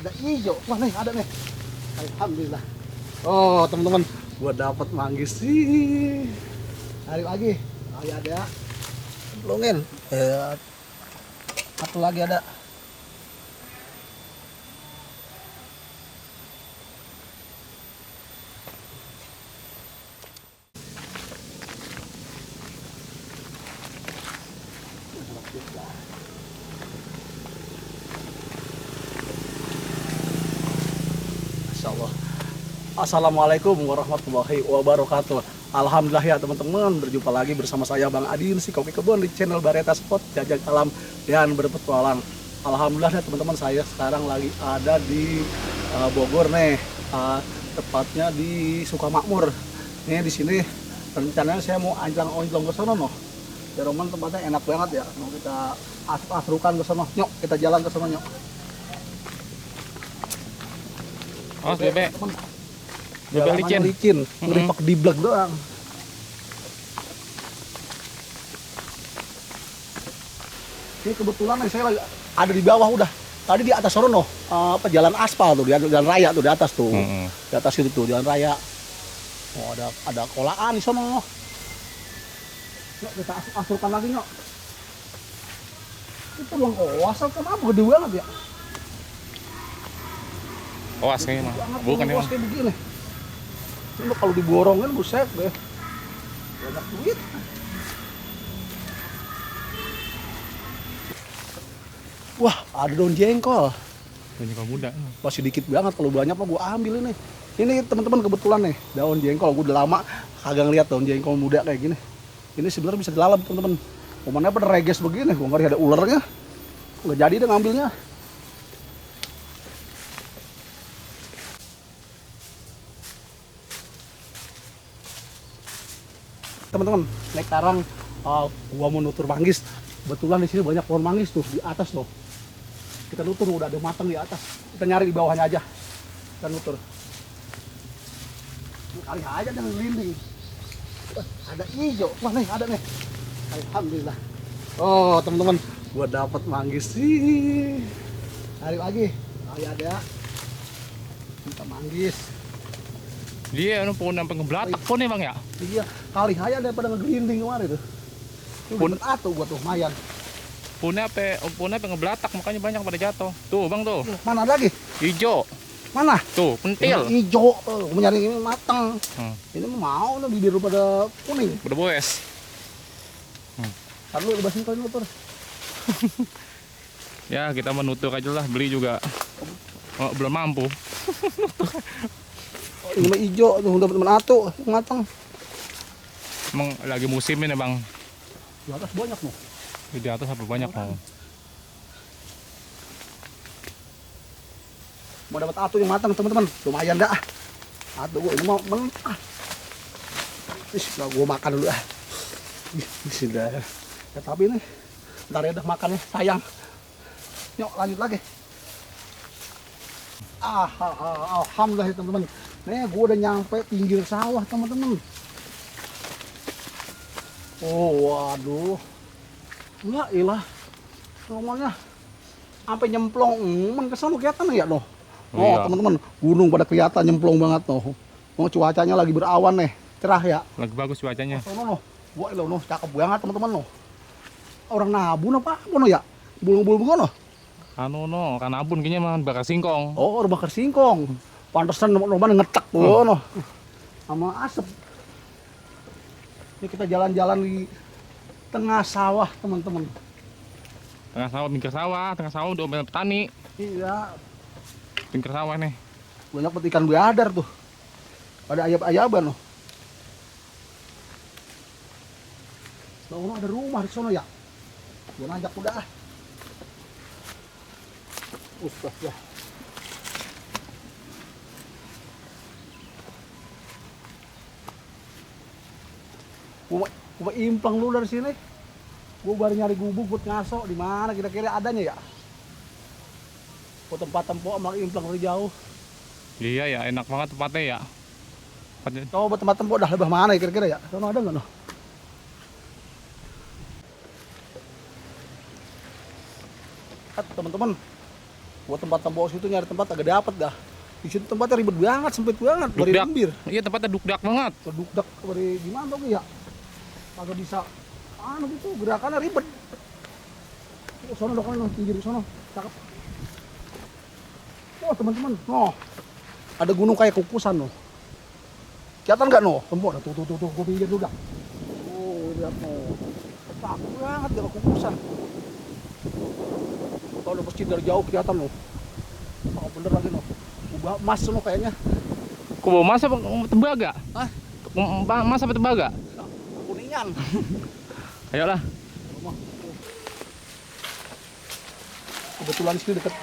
ada hijau. Wah nih ada nih. Alhamdulillah. Oh teman-teman, gua dapat manggis sih. Tarik lagi. Oh ya ada. Cemplungin. Satu lagi ada. Insyaallah. Assalamualaikum warahmatullahi wabarakatuh. Alhamdulillah ya teman-teman, berjumpa lagi bersama saya Bang Adin si Koki Kebun di channel Bareta Spot Jajak Alam dan Berpetualang. Alhamdulillah ya teman-teman, saya sekarang lagi ada di Bogor nih, tepatnya di Sukamakmur. Nih di sini rencananya saya mau anjlang-onjlong ke sono noh. Ya Roman, tempatnya enak banget ya. Mau kita asrukan ke sono. Nyok, kita jalan ke sono nyok. Oh, bebek. Bebek licin. Ngeripak di blek doang. Ini kebetulan nih saya lagi ada di bawah udah. Tadi di atas sono jalan aspal tuh, di jalan raya tuh di atas tuh. Di atas itu tuh jalan raya. Oh, ada kolaan di sono. Yuk kita asurkan lagi nyok. Itu luang oas kenapa gede banget ya? Oas kayaknya mah. Bukan ya. Oas kayak begini. Ini kalau diborongin buset deh. Banyak duit. Wah, ada daun jengkol. Daun jengkol muda. Masih dikit banget, kalau banyak mah gua ambil ini. Ini teman-teman kebetulan nih, daun jengkol. Gua udah lama kagak ngeliat daun jengkol muda kayak gini. Ini sebenarnya bisa dilalap teman-teman. Momennya pada reges begini, gua ngeri ada ularnya. Nggak jadi deh ngambilnya. Teman-teman, naik sekarang gua mau nutur manggis. Kebetulan di sini banyak pohon manggis tuh di atas tuh. Kita nutur udah ada matang di atas. Kita nyari di bawahnya aja. Kita nutur. Kali aja dengan gelinding. Ada hijau. Wah nih ada nih. Alhamdulillah. Oh teman-teman, gua dapat manggis sih. Tarik lagi. Oh ya ada. Kita manggis. Dia pohon yang pengeblatak pun ya Bang ya. Iya, kali aja daripada ngegelinding kemarin tuh. Pun atuh gua tuh lumayan. Pohonnya pengeblatak makanya banyak pada jatuh. Tuh Bang tuh. Mana lagi? Hijau. Mana? Tuh, pentil. Ini hijau tuh, gua nyari ini matang. Ini mau nih biru pada kuning. Udah boes. Taruh lebasin kali nutur. Ya, kita menutur aja lah, beli juga. Oh, belum mampu. Ini mah hijau tuh, udah temen atuh, matang. Emang lagi musim ini Bang. Di atas banyak loh. Di atas apa banyak mau. Mau dapat atuh yang matang teman-teman, lumayan dah. Atuh gua ini mau mentah. Gua makan dulu ah. Bismillah. Ya tapi nih, ntar ya udah makannya sayang. Yuk lanjut lagi. Alhamdulillah ya, teman-teman. Nih gua udah nyampe pinggir sawah teman-teman. Oh waduh. Ya ilah. Ngomongnya sampai nyemplong. Ke sana kelihatan ya noh. Oh iya. teman-teman, gunung pada kelihatan nyemplong banget noh. Oh cuacanya lagi berawan nih, cerah ya. Lagi bagus cuacanya. Sono noh. Wah ilah noh, cakep banget teman-teman noh. Orang nabun apa noh ya? Bulung-bulung noh. Anu no, kan abun kayaknya mah bakar singkong. Oh, udah bakar singkong. Pantesan rumahnya ngetek tuh noh. Sama asap. Ini kita jalan-jalan di tengah sawah teman-teman. Tengah sawah udah omelan petani. Iya, Pinggir sawah nih. banyak petikan beadar tuh. Ada ayab-ayaban loh. Sono ada rumah di sono ya. Gua nanjak udah ah. Ustaz ya. Gua implang dulu dari sini. Gua baru nyari gubuk buat ngaso, di mana kira-kira adanya ya? Gua tempat-tempat sama implang dari jauh. Iya ya, enak banget tempatnya ya. Coba tempat-tempat dah lebih mana ya kira-kira ya? Sono ada nggak noh? Teman-teman, Gua tempat bawah situ nyari tempat agak dapet dah. Di situ tempatnya ribet banget, sempit banget, dari Dukdak. lembir. Iya tempatnya dukdak banget. Kedukdak dari gimana tuh ya? Kagak bisa gitu, gerakannya ribet. Oh, sono dong, pinggir sono. Cakep. Oh, teman-teman. Oh. Ada gunung kayak kukusan loh. Kelihatan nggak noh? Tembok tuh gua pinggir dulu dah. Oh, lihat noh. Cakep banget ya kukusan. Kalau udah pasti dari jauh kelihatan loh. Oh, bener lagi noh. Ubah emas loh kayaknya. Kau bawa mas apa tembaga? Hah? Mas apa tembaga? Kuningan. Ayolah. Kebetulan sini deket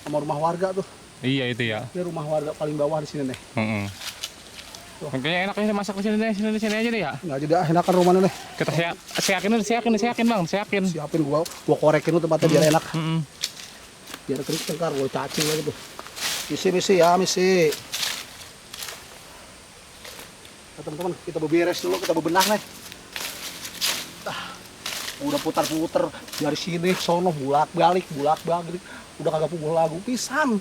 sama rumah warga tuh. Iya itu ya. Ini rumah warga paling bawah di sini nih. Kayaknya enaknya masak di sini aja deh ya. Nggak jadi enakan rumahnya nih. Kita siakin bang, siakin. Siapin gua korekin tuh tempatnya biar enak. Mm-mm. Biar kering tengkar gua cacing lagi tuh. Misi ya, misi. Nah, teman-teman, kita beberes dulu, kita bebenah nih. Udah putar-putar dari sini sono bolak-balik. Udah kagak pukul lagu pisan.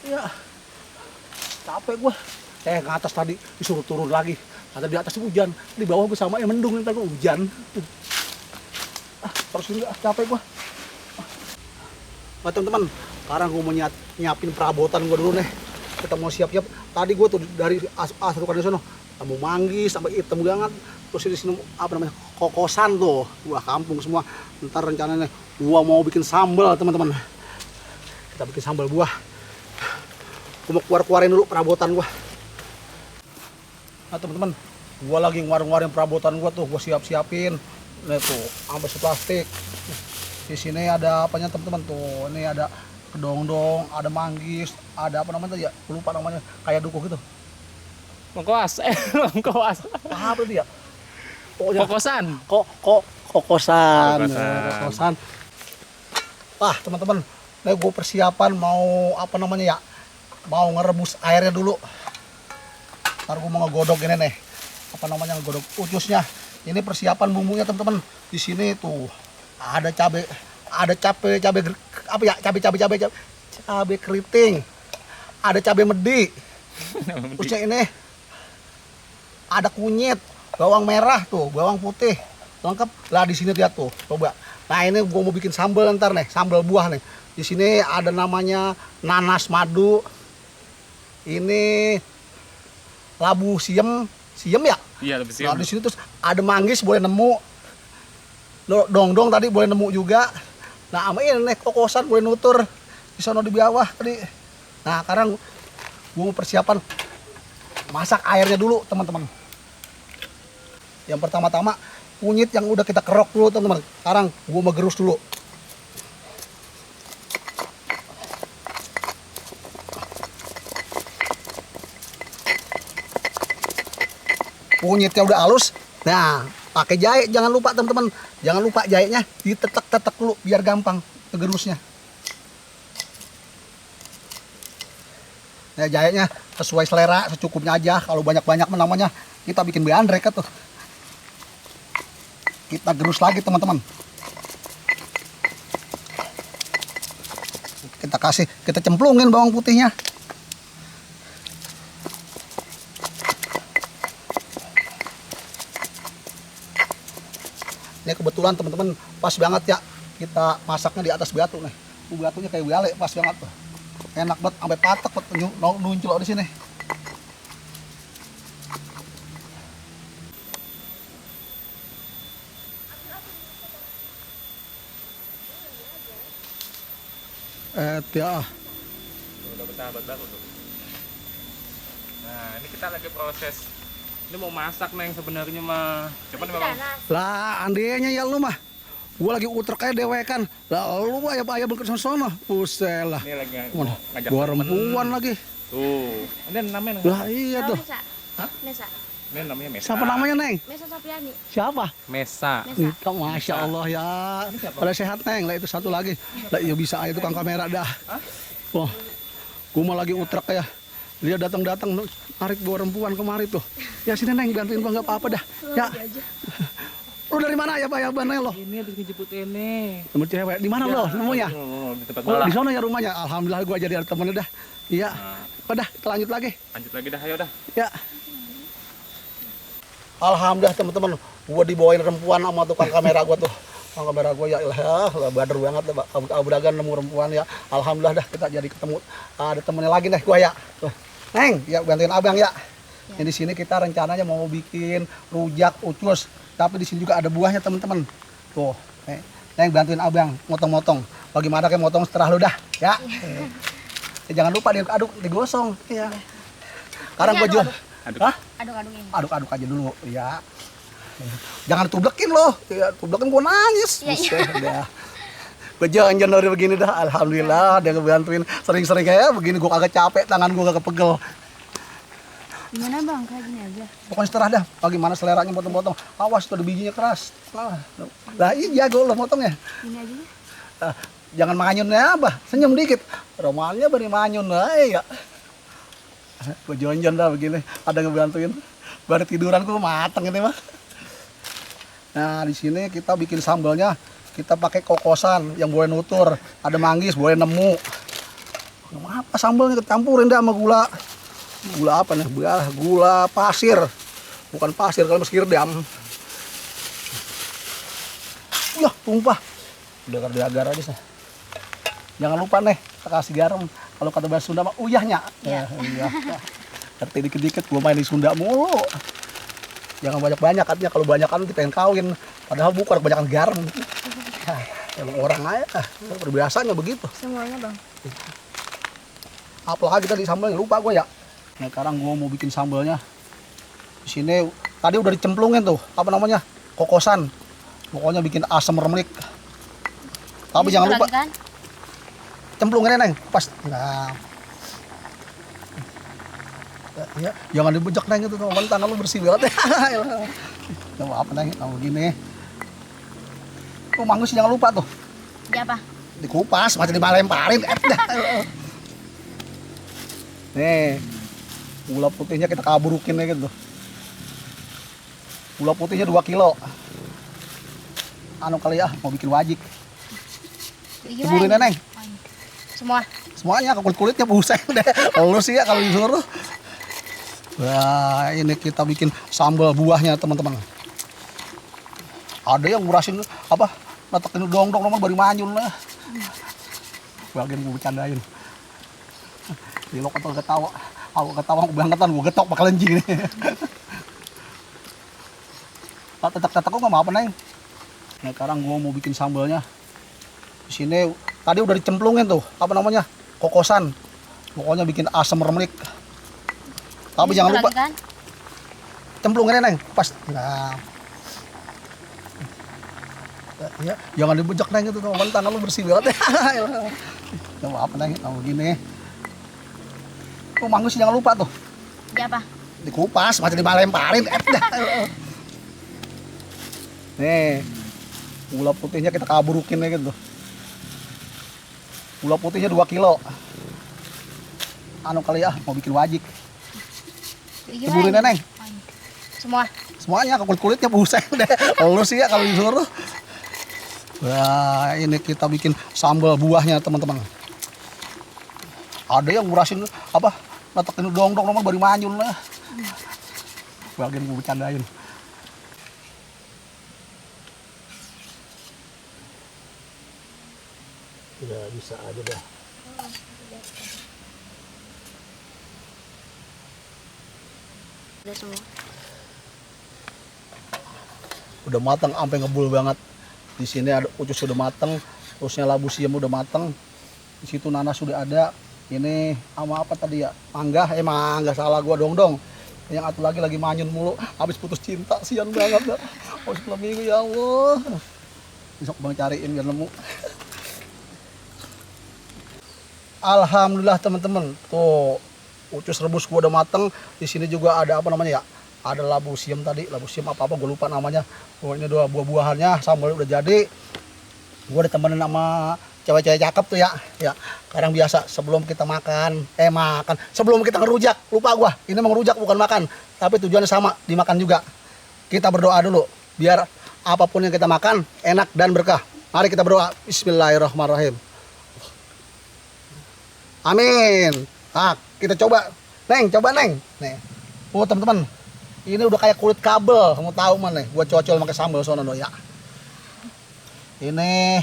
Ya. Capek gua. Ke atas tadi disuruh turun lagi. Kata di atas hujan, di bawah gua sama mendung, ntar gua hujan. Terus ini capek gua. Nah, teman-teman, sekarang gua mau nyiapin perabotan gua dulu nih. Kita mau siap-siap. Tadi gua tuh dari satu kali sono, ketemu manggis sampai hitam banget. Terus di sini apa namanya? Kokosan tuh. Wah, kampung semua. Ntar rencananya gua mau bikin sambal, teman-teman. Kita bikin sambal buah. Gua mau keluarin dulu perabotan gua. Nah, teman-teman, gua lagi ngeluarin perabotan gua tuh, gua siap-siapin. Nah, tuh, ambil plastik. Di sini ada apanya, teman-teman tuh. Ini ada kedongdong, ada manggis, ada apa namanya ya? Lupa namanya, kayak dukuh gitu. Lengkoas. Apa itu ya? Pokoknya Kokosan. Kokosan. Kokosan. Wah, teman-teman, nah gue persiapan mau apa namanya ya? Mau ngerebus airnya dulu. Ntar gue mau ngegodok ini nih. Apa namanya, ngegodok ucusnya. Ini persiapan bumbunya, teman-teman. Di sini tuh ada cabai apa ya? Cabai keriting. Ada cabai medi. Terusnya ini ada kunyit, bawang merah tuh, bawang putih, lengkap. Lah di sini lihat tuh, coba. Nah ini gue mau bikin sambal ntar nih, sambal buah nih. Di sini ada namanya nanas madu. Ini labu siem ya? Iya lebih siap. Nah di sini terus ada manggis boleh nemu, dongdong tadi boleh nemu juga. Nah sama ini nih kokosan boleh nutur di sana di bawah tadi. Nah sekarang gue mau persiapan masak airnya dulu, teman-teman. Yang pertama-tama kunyit yang udah kita kerok dulu, teman-teman. Sekarang gue mau gerus dulu. Kunyitnya udah halus. Nah, pakai jahe jangan lupa, teman-teman. Jangan lupa jahenya ditetek-tetek dulu biar gampang ngegerusnya. Ya, jahenya sesuai selera, secukupnya aja. Kalau banyak-banyak namanya kita bikin beandrek tuh. Kita gerus lagi, teman-teman. Kita cemplungin bawang putihnya. Ini kebetulan, teman-teman, pas banget ya kita masaknya di atas batu nih. Batunya kayak gale, pas banget tuh. Enak banget, sampai patek nuncul di sini. Ya. Udah bersahabat baru tuh. Nah ini kita lagi proses. Ini mau masak neng sebenarnya mah. Coba nih bang. Lah, andainya ya lu mah. Gua lagi utrek kayak dewekan. Lah lu mah ya berke sono. Buset lah. Ini lagi ngajak Gua temen. rembuan lagi. Tuh. Ini namanya. Lah iya tuh. Hah? Mesa. Ini namanya Mesa. Siapa namanya, Neng? Mesa Sapiani. Siapa? Mesa. Mesa. Masya Allah ya. Pada sehat, Neng. Lah itu satu lagi. Lah iya bisa aja tukang kamera dah. Wah. Gua mau lagi utrek ya. Dia datang-datang narik gua rembuan kemari tuh. Ya sini, Neng, bantuin gua, nggak apa-apa dah. Ya. Lu dari mana ya Pak ya Bang lo? Ini habis ngejemput ini. Nemu cewek. Di mana lo nemunya? Di tempat Oh, bola. di sana ya rumahnya. Alhamdulillah gua jadi ada temennya dah. Iya. Nah, Udah, kita lanjut lagi. lanjut lagi dah, ayo dah. Ya. Alhamdulillah teman-teman, gua dibawain rempuan sama tukang kamera gua tuh. Tukang kamera gua ya ilah, bader banget ya, Pak. Abu-abu nemu rempuan ya. Alhamdulillah dah kita jadi ketemu. Ada temennya lagi nih gua ya. Tuh. Neng, ya bantuin Abang ya. Ini di sini kita rencananya mau bikin rujak ucus, tapi di sini juga ada buahnya teman-teman. Tuh, Neng bantuin Abang motong-motong. Bagaimana kayak motong setelah lu dah, ya. Jangan lupa diaduk, digosong, ya. Sekarang gua jual. Aduk. Hah? Aduk-aduk ini. Aduk-aduk aja dulu, ya. Jangan tublekin loh, ya, tublekin gua nangis. Iya, Buset, dah. Gua jangan dari begini dah, alhamdulillah dia ngebantuin sering-sering kayak begini gua kagak capek, tangan gua kagak pegel. Gimana Bang? Kayak gini aja. Pokoknya setelah dah, bagaimana seleranya potong-potong. Awas tuh ada bijinya keras. Lah iya jago lo motongnya. Gini aja ya. Ah, jangan manyun ya, Abah. Senyum dikit. Romalnya beri manyun ya. Gua jonjon dah begini, ada ngebantuin. Baru tiduran gua mateng ini mah. Nah, di sini kita bikin sambalnya. Kita pakai kokosan yang boleh nutur, ada manggis, boleh nemu. Apa sambalnya campurin dah sama gula. Gula apa nih? Gula pasir. Bukan pasir, kalau meski redam. Yah, tumpah. Udah agar aja sih. Jangan lupa nih, kita kasih garam. Kalau kata bahasa Sunda mah uyahnya. Iya. Iya. Ngerti dikit-dikit, gua main di Sunda mulu. Jangan banyak-banyak, katanya kalau banyak kan pengen kawin. Padahal bukan kebanyakan garam. Emang orang aja, perbiasanya begitu. Semuanya Bang. Apalagi tadi sambalnya lupa gue ya. Nah, sekarang gue mau bikin sambalnya. Di sini tadi udah dicemplungin tuh, apa namanya? Kokosan. Pokoknya bikin asam remenik. Tapi Ini jangan satu lupa lagi kan? cemplungin Neng, pas. Nah. Ya, jangan dibejek Neng itu tuh, tangan lu bersih banget ya. Coba apa Neng, kalau gini. Tuh manggis jangan lupa tuh. Di apa? Dikupas, macam dimalemparin. Nih, gula putihnya kita kaburukin aja gitu. Gula putihnya 2 kilo. Anu kali ya, mau bikin wajik. Ceburin Neng. Semua. Semuanya ke kulitnya buset deh. Lu sih ya kalau disuruh. Wah, ini kita bikin sambal buahnya teman-teman. Ada yang ngurasin apa? Letekin dong-dong nomor baru manyun lah. Bagian gue bercandain. Di lo ketawa, aku ketawa kebangetan, gue getok pakai lenji nih. Tetek-tetek kok nggak mau apa Neng. Nah, sekarang gue mau bikin sambalnya. Di sini tadi udah dicemplungin tuh, apa namanya? Kokosan. Pokoknya bikin asam remenik. Tapi Ini jangan satu lupa lagi kan? cemplungin Neng, pas. Nah. Ya, jangan dibejek Neng itu tuh, tangan lu bersih banget ya. Coba apa Neng, kalau gini. Tuh manggis jangan lupa tuh. Di apa? Dikupas, macam dimalemparin. Nih, gula putihnya kita kaburukin aja gitu. Gula putihnya 2 kilo. Anu kali ya, mau bikin wajik. Ceburin Neng. Semua. Semuanya ke kulitnya buset deh. Lu sih ya kalau disuruh. Wah, ini kita bikin sambal buahnya teman-teman. Ada yang ngurasin apa? Letekin dong-dong nomor baru manyun lah. Bagian gue bercandain. Udah bisa aja dah. Udah semua. Udah matang sampai ngebul banget. Di sini ada ucus sudah matang, terusnya labu siam udah matang. Di situ nanas sudah ada. Ini sama apa tadi ya? Mangga salah gua dong. Yang satu lagi manyun mulu, habis putus cinta, sian banget dah. Habis minggu ya Allah. Besok Bang cariin biar nemu. Alhamdulillah teman-teman. Tuh, ucus rebus gua udah mateng. Di sini juga ada apa namanya ya? Ada labu siam tadi, labu siam apa gue lupa namanya. Pokoknya 2 buah-buahannya, sambal udah jadi. Gue ditemenin sama cewek-cewek cakep tuh ya. Ya, kadang biasa sebelum kita makan, sebelum kita ngerujak, lupa gua. Ini mau ngerujak bukan makan, tapi tujuannya sama, dimakan juga. Kita berdoa dulu biar apapun yang kita makan enak dan berkah. Mari kita berdoa. Bismillahirrahmanirrahim. Amin. Nah, kita coba. Neng, coba Neng. Nih. Oh, teman-teman. Ini udah kayak kulit kabel. Kamu tahu mana nih? Gua cocol pakai sambal sono ya. Ini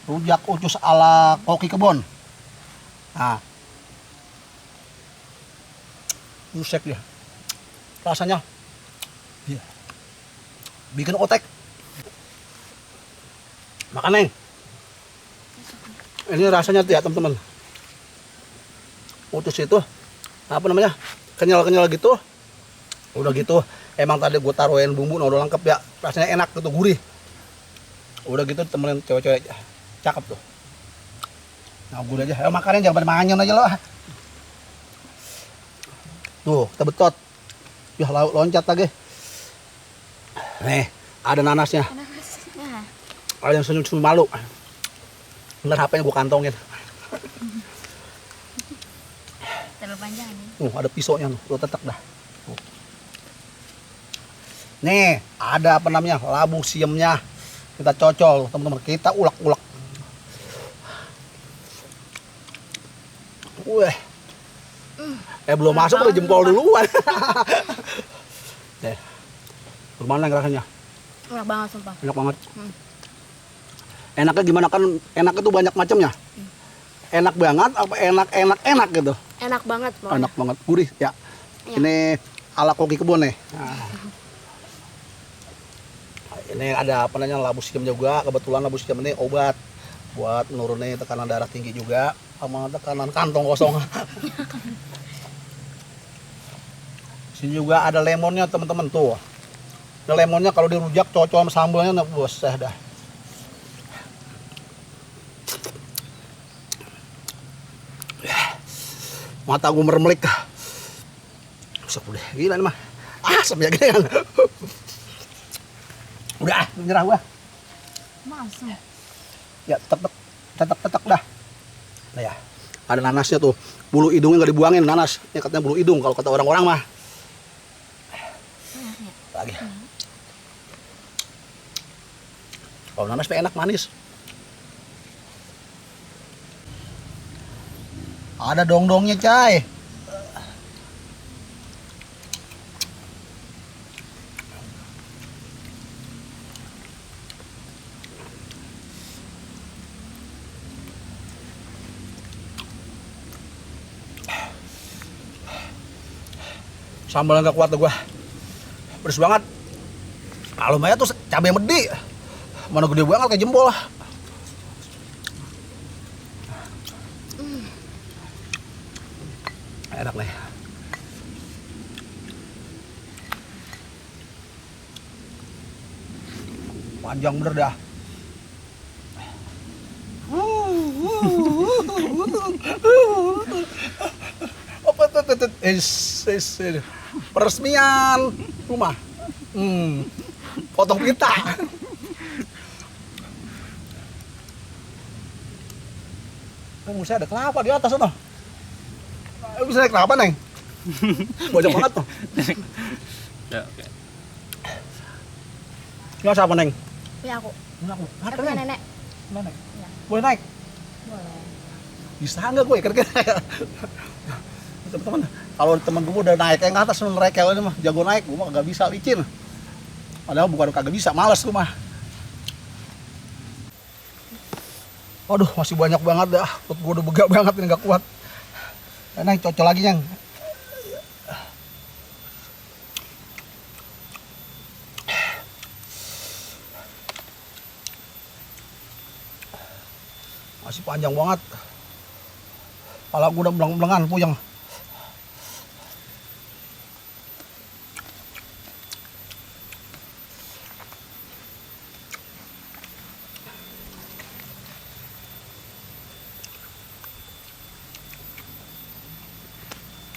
rujak ucus ala koki kebon. Nah. Busek dia. Rasanya iya. Bikin otek. Makan Neng. Ini rasanya tuh ya teman-teman. Utus itu apa namanya? Kenyal-kenyal gitu. Udah gitu emang tadi gue taruhin bumbu udah lengkap ya. Rasanya enak gitu, gurih. Udah gitu temenin cewek-cewek cakep tuh. Nah, gue aja. Ayo makannya jangan pada manyon aja loh. Tuh, kita betot. Ya loncat lagi. Nih, ada nanasnya. Nah, Ada yang senyum-senyum malu. Bener HP-nya gue kantongin. terlalu panjang ini. Ada pisaunya lo tetek dah. Nih, ada apa namanya? Labu siemnya. Kita cocol, teman-teman. Kita ulek-ulek. Wih. Belum masuk udah jempol duluan. Nih. Gimana rasanya? Enak banget sumpah. Enak banget. Enaknya gimana kan? Enaknya tuh banyak macamnya. Enak banget apa enak gitu? Enak banget pokoknya. Enak banget, gurih ya. Iya. Ini ala koki kebun nih. Nah. Ini ada apa namanya labu siam juga. Kebetulan labu siam ini obat buat nurunin tekanan darah tinggi juga sama tekanan kantong kosong. Sini juga ada lemonnya teman-teman tuh. Ada lemonnya kalau dirujak cocok sama sambalnya, nah, bos dah. Mata gue meremelik. Usap udah gila nih mah. Asap ya gini kan. Udah nyerah gua. Masuk. Ya tetek dah. Nah ya. Ada nanasnya tuh. Bulu hidungnya nggak dibuangin nanas. Ini katanya bulu hidung kalau kata orang-orang mah. Lagi. Kalau nanas tuh enak manis. Ada dong-dongnya, Cai. Sambalnya nggak kuat tuh gua. Pedes banget. Kalau Maya tuh cabai medi. Mana gede banget kayak jempol lah. Enak nih. Panjang bener dah. Apa tuh? Peresmian rumah. Potong pita. Saya ada kelapa di atas sana. Bisa naik kelapa, Neng? Banyak banget tuh. Ya, oke. Ini siapa, Neng? Ya aku. Ini aku. Ada, Punya Neng. nenek. Nenek. Ya. Boleh naik? Boleh. Bisa nggak gue kira-kira? Teman-teman, kalau temen gue udah naik yang atas rekel ini mah jago naik, gue mah kagak bisa, licin. Padahal bukan kagak bisa, males gue mah. Waduh, masih banyak banget dah. Perut gue udah begak banget ini, nggak kuat. Neng, cocok lagi, Neng. Masih panjang banget. Kepala gue udah beleng-belengan, puyeng.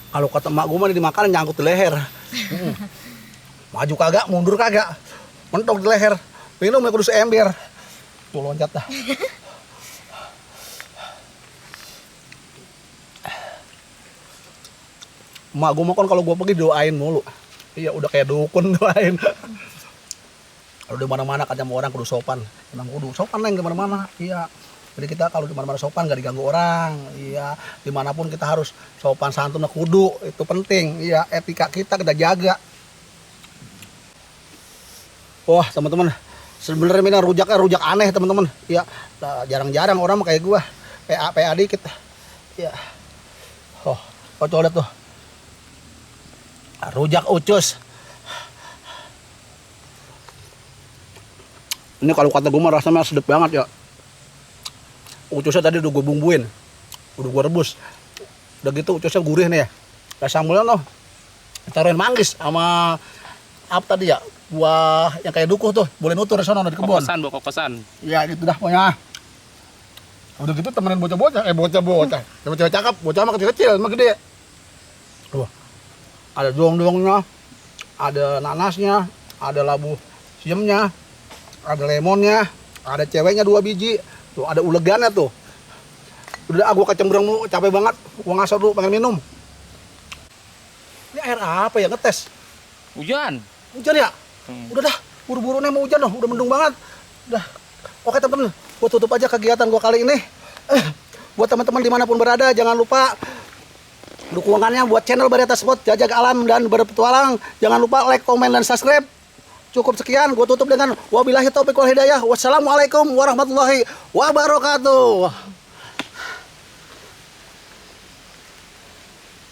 Kalau kata emak gue mah dimakan nyangkut di leher. Maju kagak, mundur kagak. Mentok di leher. Minum ya kudu seember. Tuh loncat dah. Emak gue mah kan kalau gue pergi doain mulu. Iya udah kayak dukun doain. Kalau di mana-mana kan sama orang kudu sopan. Emang kudu sopan neng di mana-mana. Iya. Jadi kita kalau di mana-mana sopan gak diganggu orang. Iya. Dimanapun kita harus sopan santun kudu, itu penting. Iya. Etika kita jaga. Wah teman-teman, sebenarnya ini rujak aneh teman-teman. Iya. Jarang-jarang orang kayak gua. PA dikit. Iya. Oh, coba lihat tuh. Rujak ucus. Ini kalau kata gue mah rasanya sedap banget ya. Ucusnya tadi udah gue bumbuin, udah gue rebus. Udah gitu ucusnya gurih nih ya. Kayak sambelnya noh, taruhin manggis sama apa tadi ya? Buah yang kayak dukuh tuh, boleh nutur di sana di kebun. Kokosan. Ya gitu dah pokoknya. Udah gitu temenin bocah-bocah, bocah-bocah. Cewek-cewek cakep, bocah mah kecil-kecil, mah gede. Tuh. Ada doang-doangnya, ada nanasnya, ada labu siamnya, ada lemonnya, ada ceweknya 2 biji, tuh ada ulegannya tuh. Udah gua kecembrung mulu, capek banget, gua ngasar dulu pengen minum. Ini air apa ya ngetes? Hujan. Hujan ya? Udah dah, buru-buru nih mau hujan dong, udah mendung banget. Udah, oke teman-teman, gua tutup aja kegiatan gua kali ini. Buat teman-teman dimanapun berada, jangan lupa dukungannya buat channel Bareta Spot, jajak alam dan berpetualang. Jangan lupa like, komen, dan subscribe. Cukup sekian, gue tutup dengan wabillahi taufiq wal hidayah. Wassalamualaikum warahmatullahi wabarakatuh.